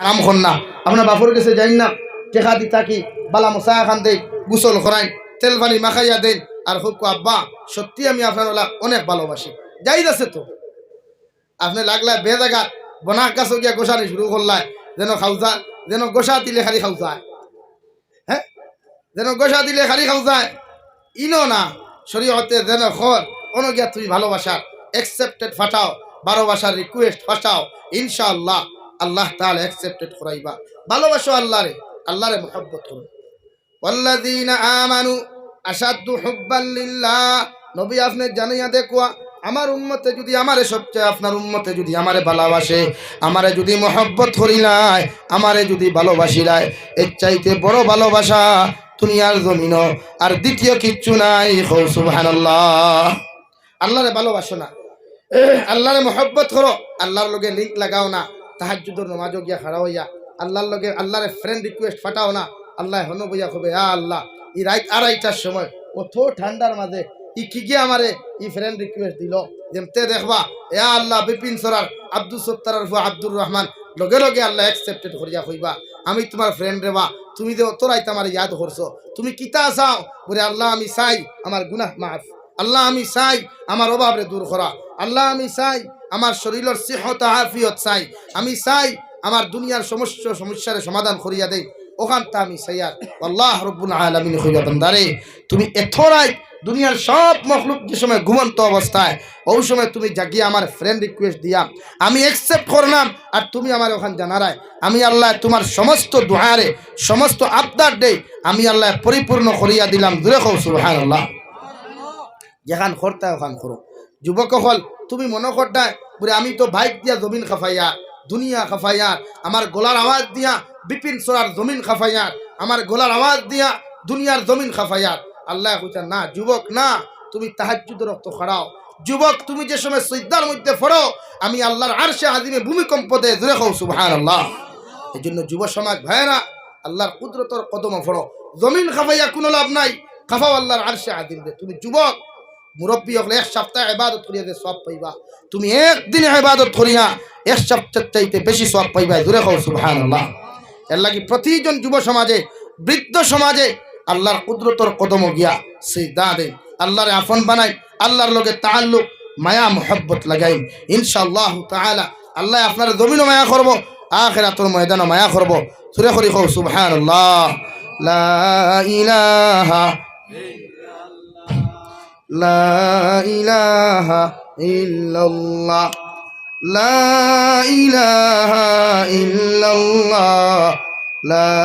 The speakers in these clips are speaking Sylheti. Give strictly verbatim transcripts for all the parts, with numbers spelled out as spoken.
কাম কর না, আপনার বাপর গেছে যাইন না, টেকা দি থাকি, বালা মশা এখান দেই, গোসল করাইন, তেল পানি মাখাইয়া দেইন, আর কউক্কা, "আব্বা, সত্যি আমি আপনার ওলা অনেক ভালোবাসি।" জায়েজ আছে তো। আপনে লাগলায় বেজাগাত বনাক গাছো গিয়া গোসানি শুরু করলায়, যেন খাউজা, যেন গোসা দিলে খালি খাউজায়, হ্যাঁ, যেন গোসা দিলে খালি খাউজায়। ইনো না, শরীয়তে যেন কর, অনো গিয়া তুমি ভালোবাসার accepted পাঠাও, ভালোবাসার request পাঠাও, ইনশাআল্লাহ আল্লাহ তাআলা accepted করাইবা। ভালোবাসো আল্লাহরে, আল্লাহরে মহব্বত করো। "ওয়াল্লাযীনা আমানু আশাদ্দু হুব্বান লিল্লাহ।" নবী, আপনে জানাইয়া দেখো, আমার উম্মতে যদি আমারে সবচেয়ে, আপনার উম্মতে যদি আমারে ভালোবাসে, আমারে যদি মহব্বত করিলায়, আমারে যদি ভালোবাসিলায়, এর চাইতে বড় ভালোবাসা দুনিয়ার জমিনো আর দ্বিতীয় কিচ্ছু নাই। কও সুবহানাল্লাহ। আল্লাহরে ভালোবাসো না, আল্লাহরে মহব্বত করো, আল্লাহর লগে link লাগাও না। তাহাজ্জুদর নমাজো গিয়া খাড়া অইয়া আল্লাহর লগে, আল্লাহরে friend request পাঠাও না। আল্লায় হনো বইয়া কইবা, "ইয়া আল্লাহ, ই রাইত আড়াইটার সময় অত ঠান্ডার মাঝে ই কিগিয়ে আমারে ই friend request দিলো?" যেমতে দেখবা, "ইয়া আল্লাহ, বিপিন ছড়ার আব্দুস সত্তারর ফুয়া আব্দুর রহমান", লগে লগে আল্লায় accepted করিয়া কইবা, "আমি তুমার friend রে বা, তুমি যে অত রাইত আমারে ইয়াদ করছো, তুমি কিতা চাও?" বলে, "আল্লাহ, আমি চাই আমার গুনাহ মাফ।" আল্লাহ, আমি চাই আমার অভাবরে দূর করা। আল্লাহ, আমি চাই আমার শরীলর সিহত আফিয়ত চাই। আমি চাই আমার দুনিয়ার সমস্যা, সমস্যারে সমাধান করিয়া দেই, অখানতা আমি চাইয়ার। আল্লাহ রব্বুল আলামিন কইবা, "বান্দারে, তুমি এত রাইত দুনিয়ার সব মখলুক যে সময় ঘুমন্ত অবস্থায়, অউ সময় তুমি জাগিয়া আমার friend request দিয়া আমি accept করলাম, আর তুমি আমারে অখান জানারায়, আমি আল্লায় তুমার সমস্ত দোয়ারে, সমস্ত আবদার দেই, আমি আল্লায় পরিপূর্ণ করিয়া দিলাম।" জোরে কও সুবহানাল্লাহ। যেখান করতায় অখান করো। যুবক অকল, তুমি মনো করতায়, বুলে, "আমি তো বাইক দিয়া জমিন খাফাইয়ার, দুনিয়া খাফাইয়ার, আমার গলার আওয়াজ দিয়া বিপিন ছড়ার জমিন খাফাইয়ার, আমার গলার আওয়াজ দিয়া দুনিয়ার জমিন খাফাইয়ার।" আল্লায় কইতা, "না যুবক, না, তুমি তাহাজ্জুদর অক্ত খাড়াও। যুবক, তুমি যে সময় সিজদার মধ্যে পড়ো, আমি আল্লাহর আরশে আজিমে ভূমিকম্প দেয়।" জোরে কও সুবহানাল্লাহ। এই জন্য যুব সমাজ ভাইরা, আল্লাহর কুদরতর কদমো পড়ো। জমিন খাফাইয়া কুনু লাভ নাই, খাফাও আল্লাহর আরশে আজিমরে। তুমি যুবক, মুরব্বি অকলে এক সপ্তাহ ইবাদত করিয়া যে সওয়াব পাইবা, তুমি একদিন ইবাদত করিয়া এক সপ্তাহ চাইতে বেশি সওয়াব পাইবা। জোরে কও সুবহানাল্লাহ। এর লাগি প্রতিজন যুব সমাজে, বৃদ্ধ সমাজে আল্লাহর কুদরতর কদমো গিয়া সিজদা দেইন, আল্লাহরে আপন বানাইন, আল্লাহর লগে তাআল্লুক, মায়া মহব্বত লাগাইন। ইনশাআল্লাহু তাআলা আল্লায় আপনার জমিনো মায়া করবো, আখিরাতর ময়দানো মায়া করবো। জোরে করি কও সুবহানাল্লাহ। লা ইলাহা لا إله إلا الله. لا إله إلا الله. لا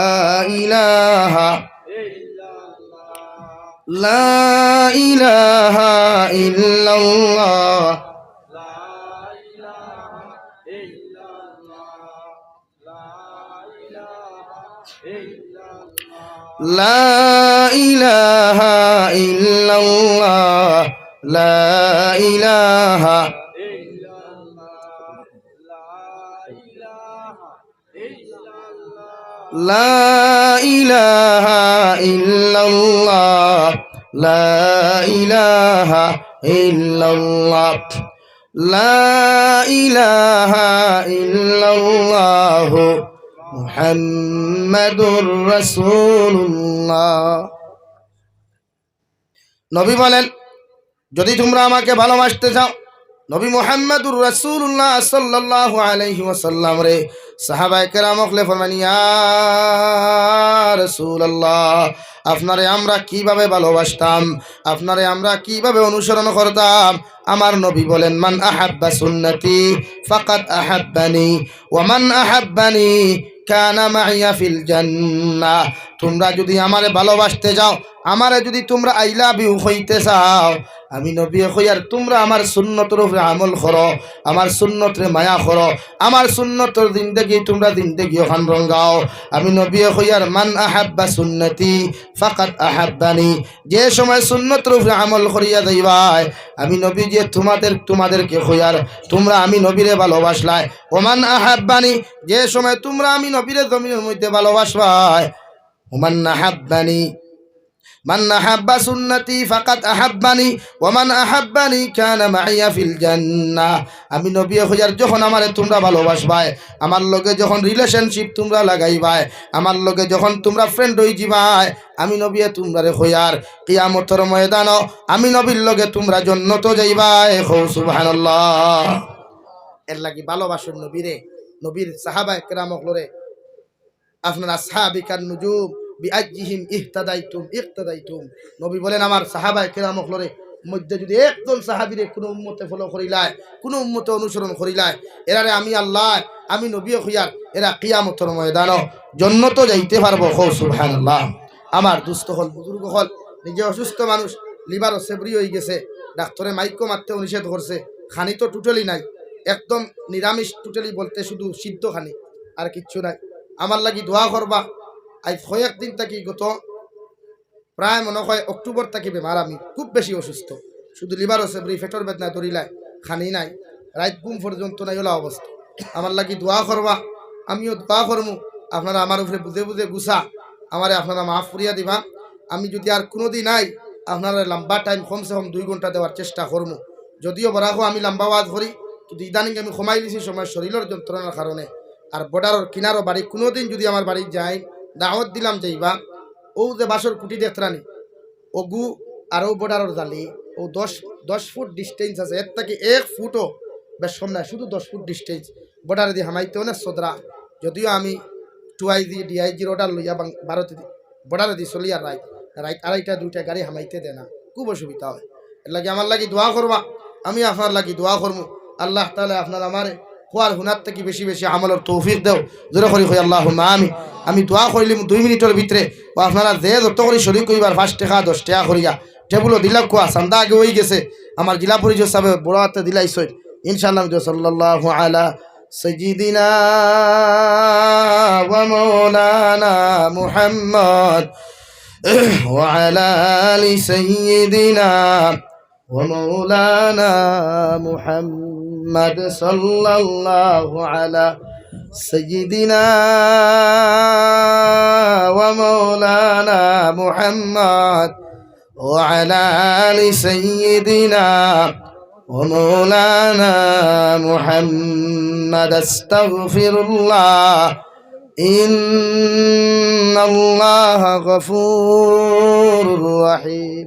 إله. لا إله إلا الله. لا إله إلا الله. لا إله. لا إله إلا الله. لا إله إلا الله. لا إله إلا الله. محمد رسول الله. নবী বলেন, "যদি তোমরা আমাকে ভালোবাসতে চাও", নবী মুহাম্মাদুর রাসূলুল্লাহ সাল্লাল্লাহু আলাইহি ওয়াসাল্লামরে সাহাবায়ে কেরাম অকলে ফরমান, "ইয়া রাসূলুল্লাহ, আপনারে আমরা কিভাবে ভালোবাসতাম, আপনারে আমরা কিভাবে অনুসরণ করতাম?" আমার নবী বলেন, "মান আহাব্বা সুন্নতি ফাকাদ আহাব্বানি, ওয়া মান আহাব্বানি কানা মাইয়া ফিল জান্নাহ।" তোমরা যদি আমারে ভালোবাসতে চাও, আমারে যদি তোমরা I love you কইতে চাও, আমি নবীয়ে কইয়ার তোমরা আমার সুন্নতর উপরে আমল করো, আমার সুন্নতরে মায়া করো, আমার সুন্নতর জিন্দেগি তোমরা জিন্দেগি অখান রঙ্গাও। আমি নবীয়ে কইয়ার, "মান আহাব্বা সুন্নতি ফাকাদ আহাব্বানি।" যে সময় সুন্নতর উপরে আমল করিয়া যাইবায়, আমি নবীজিয়ে তোমাদের, তোমাদেরকে কইয়ার, তোমরা আমি নবীরে ভালোবাসলায়। ওমান আহাব্বানি, যে সময় তোমরা আমি নবীরে জমিনর মধ্যে ভালোবাসবায়, ওমান আহাব্বানি, من أحب سنتي فقد أحبني ومن أحبني كان معي في الجنة। আমি নবীয়ে কইয়ার, যখন আমারে তুমরা ভালোবাসবায়, আমার লগে যখন রিলেশনশিপ তুমরা লাগাইবায়, আমার লগে যখন তুমরা ফ্রেন্ড অইযিবায়, আমি নবীয়ে তুমরারে কইয়ার, কিয়ামতর ময়দানো আমি নবীর লগে তুমরা জন্নতো যাইবায়। কও সুবহানাল্লাহ। এরলাগি ভালোবাসুন নবীরে, নবীর সাহাবায়ে কেরাম অকলরে। আপনারা সাহাবিকার নুজুম বিআইয়িহিম ইহতাদাইতুম ইক্তাদাইতুম। নবী বলেন, আমার সাহাবায়ে কেরাম অকলরে মধ্যে যদি একজন সাহাবীরে কুনু উম্মতে ফলো করিলায়, কুনু উম্মতে অনুসরণ করিলায়, এরারে আমি আল্লায়, আমি নবীয়ে কইয়ার, এরা কিয়ামতর ময়দানো জন্নতো যাইতে পারবো। কও সুবহানাল্লাহ। আমার দুস্ত অকল, বুজুর্গ অকল, নিজে অসুস্থ মানুষ, লিভারও সেবরি অইগেছে, ডাক্তরে মাইকো মারতেও নিষেধ করছে, খানি তো টোটালি নাই, একদম নিরামিষ টোটালি বলতে শুধু সিদ্ধ খানি, আর কিচ্ছু নাই। আমার লাগি দোয়া করবা। আইজ কয়েকদিন থাকি, গত প্রায় মনে হয় অক্টোবর থাকি বেমার, আমি খুব বেশি অসুস্থ, শুধু লিভারও সেবরি, পেটর বেদনা ধরিলায়, খানি নাই, রাইত ঘুম পর্যন্ত নাই, অলা অবস্থা। আমার লাগি দোয়া করবা, আমিও দোয়া করমু। আপনারা আমার উপরে বুঝে বুঝে গুছা, আমারে আপনারা মাফ করিয়া দিবা। আমি যদি আর কুনুদিন আই, আপনারারে লম্বা টাইম, কমসে কম দুই ঘন্টা দেওয়ার চেষ্টা করমু। যদিও বরাকও আমি লম্বা ওয়াজ করি, কিন্তু ইদানিং আমি কমাইলিছি সময় শরীলর যন্ত্রণার কারণে। আর বর্ডারর কিনারো বাড়ি, কুনুদিন যদি আমার বাড়িত যাইন, দাওয়াত দিলাম যাইবা, অউ যে বাঁশর খুঁটি দেখরানি, অগু আর অউ বর্ডারর জালি, অউ দশ, দশ ফুট ডিস্টেন্স আছে, এর থাকি এক ফুটও বেশ কম নায়, শুধু দশ ফুট ডিস্টেন্স। বর্ডারেদি হামাইতে অনেক সদরা, যদিও আমি টু আইজি, ডিআইজির অর্ডার লইয়া বাং-, ভারতেদি, বর্ডারেদি চলিয়ার রাইত, রাইত আড়াইটা, দুইটা গাড়ি হামাইতে দেয় না, খুব অসুবিধা হয়। এরলাগি আমার লাগি দোয়া করবা, আমি আপনার লাগি দোয়া করমু। আল্লাহ তাআলায় আপনার আমারে কওয়ার হুনার থাকি বেশি বেশি আমলর তৌফিক দেও। জোরে করি কই, আল্লাহুম্মা আমিন। আমি দোয়া করিলিমু দুই মিনিটর ভিতরে, অউ আপনারা যে যত করি শরিক অইবার, পাঁচ টেকা, দশ টেকা করিয়া, টেবুলো দিলাউক্কা, চান্দা আগে অইগেছে, আমার জেলা পরিষদ সাবে বড় আতে দিলাইছইন। ইনশাআল্লাহ, আমি তো সাল্লাল্লাহু আলা সাইয়্যিদিনা ওয়া মাওলানা মুহাম্মদ ওয়া আলা আলি সাইয়্যিদিনা ومولانا محمد صلى الله على سيدنا ومولانا محمد وعلى آل سيدنا ومولانا محمد. أستغفر الله، إن الله غفور رحيم.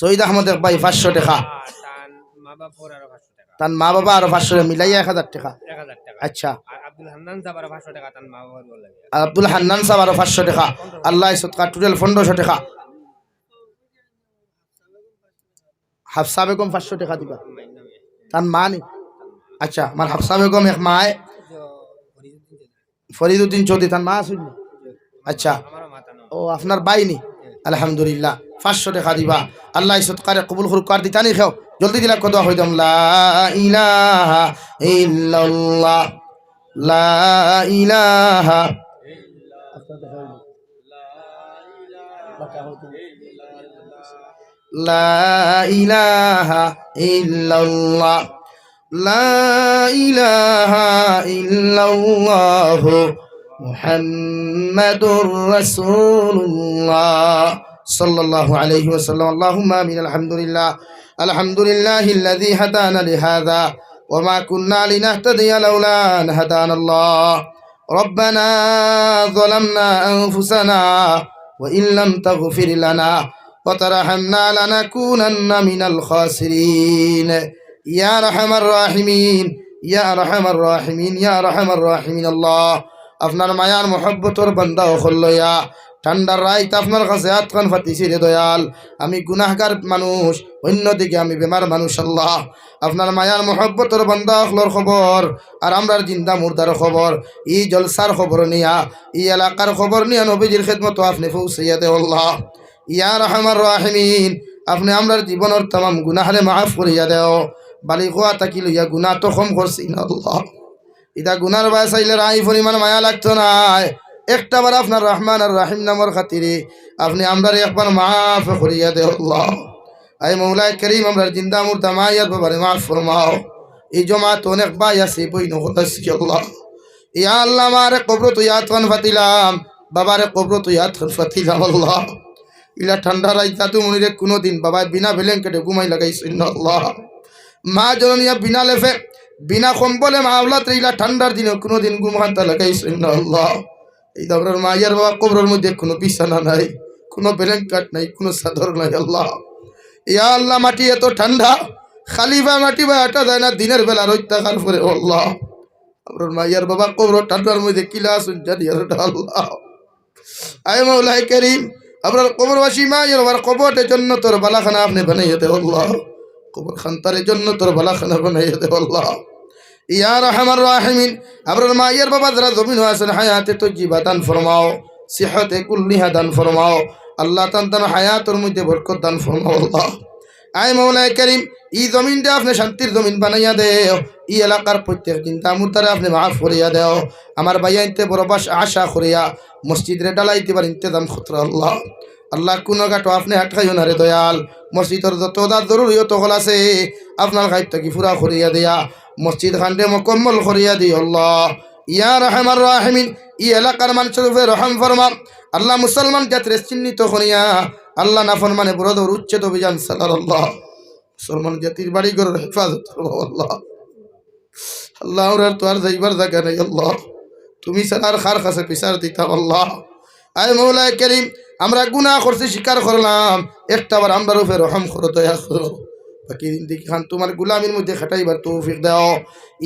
শহীদ আহমদ এক ভাই পাঁচশো টেকা। তান মা বাবা আরো পাঁচশো টেকা। তান মা বাবা আরো পাঁচশো টেকা, মিলাইয়া এক হাজার টেকা। এক হাজার টেকা। আচ্ছা। আর আব্দুল হান্নান সাব আরো পাঁচশো টেকা, তান মা বাবার বলে। আর আব্দুল হান্নান সাব আরো পাঁচশো টেকা। আল্লাহ সদকা টোটাল পনেরোশো টেকা। হাফসা বেগম পাঁচশো টেকা দিবা। তান মা নি? আচ্ছা, আমার হাফসা বেগম এক মায়। ফরিদুদ্দিন চৌধুরী, তান মা আছইন নি? আচ্ছা। ও, আপনার ভাই নি? আলহামদুলিল্লাহ, পাঁচশো টেকা দিবা। আল্লাহ এই সদকারে কবুল করুক। আর দিতা নি কেউ? জলদি দিলাউক্কা, দোয়া করি দিলাম। লা ইলাহা ইল্লাল্লাহ, লা ইলাহা, লা ইলাহা ইল্লাল্লাহ। لا إله إلا الله محمد رسول الله صلى الله عليه وسلم. اللهم آمين. الحمد لله. الحمد لله الذي هدانا لهذا وما كنا لنهتدي لولا أن هدانا الله. ربنا ظلمنا أنفسنا وإن لم تغفر لنا وترحمنا لنكونن من الخاسرين. ইয়া আরহামার রাহিমিন, ইয়া আরহামার রাহিমিন, ইয়া আরহামার রাহিমিন। আল্লাহ, আপনার মায়ার মহব্বতর বান্দা অকল লইয়া ঠান্ডার রাইত আপনার কাছে আতখান ফাতিছি রে দয়াল। আমি গুনাহগার মানুষ, অন্যদিকে আমি বেমার মানুষ। আল্লাহ, আপনার মায়ার মহব্বতর বান্দা অকলর খবর, আর আমরার জিন্দা মুর্দার খবর, ই জলসার খবর নিয়া, ই এলাকার খবর নিয়া নবীজির খেদমতো আপনে পৌঁছাইয়া দেও আল্লাহ। ইয়া আরহামার রাহিমিন, আপনে আমরার জীবনর তামাম গুনাহরে মাফ করিয়া দেও। বালিগ অওয়া থাকি লইয়া গুনাহ তো কম করছি না আল্লাহ। ইতা গুনার বায় চাইলে রাই পরিমাণ মায়া লাগতো নায়। একটা বার আপনার রহমান আর রাহিম নামর খাতিরে আপনে আমরারে একবার মাফ করিয়া দেও আল্লাহ। আয় মৌলায় করিম, আমরার জিন্দা মুর্দা মাই আর বাবারে মাফ ফরমাও। ই জমাত অনেক ভাই আছে, বইন অকল আছে আল্লাহ। ইয়া আল্লাহ, মারে কবরো তুই আতখান ফাতিলাম, বাবারে কবরো থইয়া আতখান পাতিলাম আল্লাহ। ইলা ঠান্ডা রাইত দাদু মনিরে কুনুদিন বাবায় বিনা ব্ল্যাঙ্কেটে ঘুমাই লাগাইছইন না আল্লাহ। মা জননীয়ে বিনা লেফে, বিনা কম্বলে মা আওলাদরে ইলা ঠান্ডার দিনে কুনুদিন ঘুমাইতা লাগাইছইন না আল্লাহ। এই আমরার মাইয়ার বাবা কবরর মধ্যে কুনু বিছানা নাই, কুনু ব্ল্যাঙ্কেট নাই, কুনু চাদর নাই আল্লাহ। ইয়া আল্লাহ, মাটি এত ঠান্ডা, খালি পায়ে মাটি বায় আটা যায় না, দিনের বেলা রইদ থাকার পরে আল্লাহ। আমরার মাইয়ার বাবা কবরর ঠান্ডার মধ্যে কিলা আছইন জানি আর না আল্লাহ। আয় মাওলায় করিম, আমরার কবরবাসী মাইয়ার বাবার কবররে জন্নতর বালাখানা আপনে বানাইয়া দেও আল্লাহ। কবরখানটারে জন্নতর বালাখানা বানাইয়া দেও আল্লাহ। ইয়া আরহামার রাহিমিন, আমরার মাইয়ার বাবা যারা জমিনো আছইন, হায়াতে তৈয়্যিবা দান ফরমাও, সিহতে কুল্লিহা দান ফরমাও। আল্লাহ তান তান হায়াতর মধ্যে বরকত দান ফরমাও আল্লাহ। আয় মাওলায় করিম, ই জমিনরে আপনে শান্তির জমিন বানাইয়া দেও, ই এলাকার প্রত্যেক জিন্দা মুর্দারে আপনে মাফ করিয়া দেও। আমার ভাইয়াইন্তে বড় বাস-, আশা করিয়া মসজিদরে ঢালাই দিবার ইন্তেজাম করতরা আল্লাহ। আল্লাহ, কুনু ঘাটো আপনে আটকাইও না রে দয়াল। মসজিদর যত যা জরুরিয়ত হকল আছে, আপনার গাইব থাকি পুরা করিয়া দেয়া মসজিদ খানরে মুকম্মল করিয়া দিও আল্লাহ। ইয়া আরহামার রাহিমিন, ই এলাকার মানষর উপরে রহম ফরমা আল্লাহ। মুসলমান জাতিরে চিহ্নিত করিয়া আল্লাহ নাফরমানে বড় ধরনের উচ্ছেদ অভিযান চালার আল্লাহ। মুসলমান জাতির বাড়ি ঘরর হেফাজত করো আল্লাহ। আল্লাহ, আমরার তো আর যাইবার জাগা নাই আল্লাহ, তুমি ছাড়া আর কার কাছে বিচার দিতাম আল্লাহ। আয় মাওলায় করিম, আমরা গুনাহ করছি, স্বীকার করলাম, একটা বার আমরার উপরে রহম করো, দয়া করো। বাকি জিন্দেগি খান তুমার গুলামির মধ্যে খাটাইবার তৌফিক দেও।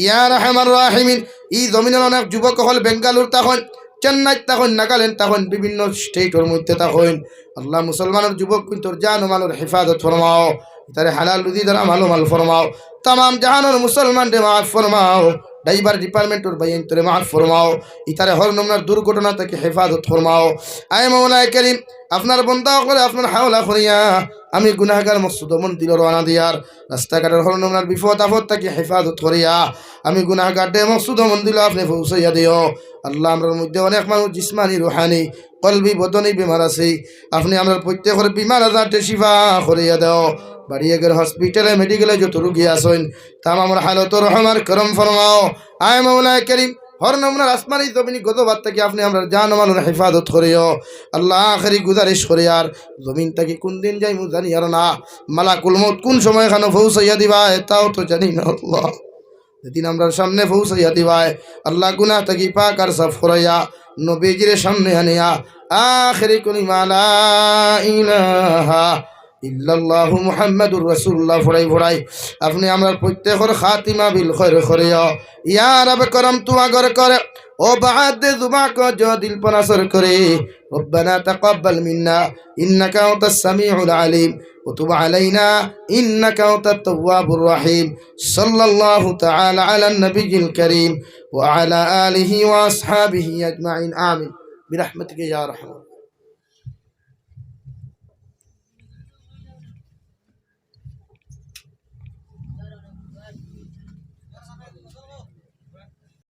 ইয়া আরহামার রাহিমিন, ই জমিনর অনেক যুবক অকল বেঙ্গালুর থাকইন, চেন্নাইত থাকইন, নাগাল্যান্ড থাকইন, বিভিন্ন স্টেটর মধ্যে থাকইন। আল্লাহ, মুসলমানর যুবক কুন্তর জান ও মালর হেফাজত ফরমাও, ইতারে হালাল রুজি দ্বারা মালামাল ফরমাও। তামাম জাহানর মুসলমানরে মাফ ফরমাও, ড্রাইভার ডিপার্টমেন্টর ভাইয়াইন্তরে মাফ ফরমাও, ইতারে হর নমুনার দুর্ঘটনা থাকি হেফাজত ফরমাও। আয় মাওলায় করিম, আপনার বন্দা অকলরে আপনার হাওলা করিয়া আমি গুনাহগার মকসুদ মঞ্জিলো রওয়ানা দিয়ার, রাস্তাঘাটর হর নমুনার বিপদ আপদ থাকি হেফাজত করিয়া আমি গুনাহগাররে মকসুদ মঞ্জিলো আপনে পৌঁছাইয়া দিও। আল্লাহ, আমরার মধ্যে অনেক মানুষ জিসমানি, রুহানি, কলবি, বদনি বেমার আছে, আপনে আমরার প্রত্যেকর বেমার আজাররে শিফা করিয়া দেও। বাড়ি এগের হসপিটালে, মেডিকেলে যত রুগী আছইন, তামামর হালতো রহম আর করম ফরমাও। আয় মাওলায় করিম, হর নমুনার আসমানি জমিনি গজব থাকি আপনে আমরার জান ও মালর হেফাজত করিও। আল্লাহ, আখেরি গুজারিশ করিয়ার, জমিন থাকি কুন দিন যাইমু জানি আর না, মালাকুল মউত কুন সময় খানো পৌঁছাইয়া দিবা, এটাও তো জানি না আল্লাহ। যেদিন আমরার সামনে পৌঁছাইয়া দিবায়, আল্লাহ, গুনাহ থাকি পাক আর সাফ করাইয়া, নবীজিরে সামনে আনিয়া, আখেরি কলিমা লা ইলাহা ইল্লাল্লাহু মুহাম্মাদুর রাসূলুল্লাহ ফড়াই ফড়াই, আপনে আমরার প্রত্যেকর খাতিমা বিল খৈর করিও। ইয়া রব করম তু আগর করে, ও বাদ দে জুমা কো জো দিল পর আসর করে। ربنا تقبل منا إنك أنت السميع العليم وتب علينا إنك أنت التواب الرحيم. صلى الله تعالى على النبي الكريم وعلى آله وأصحابه أجمعين. آمين. برحمتك يا أرحم الراحمين.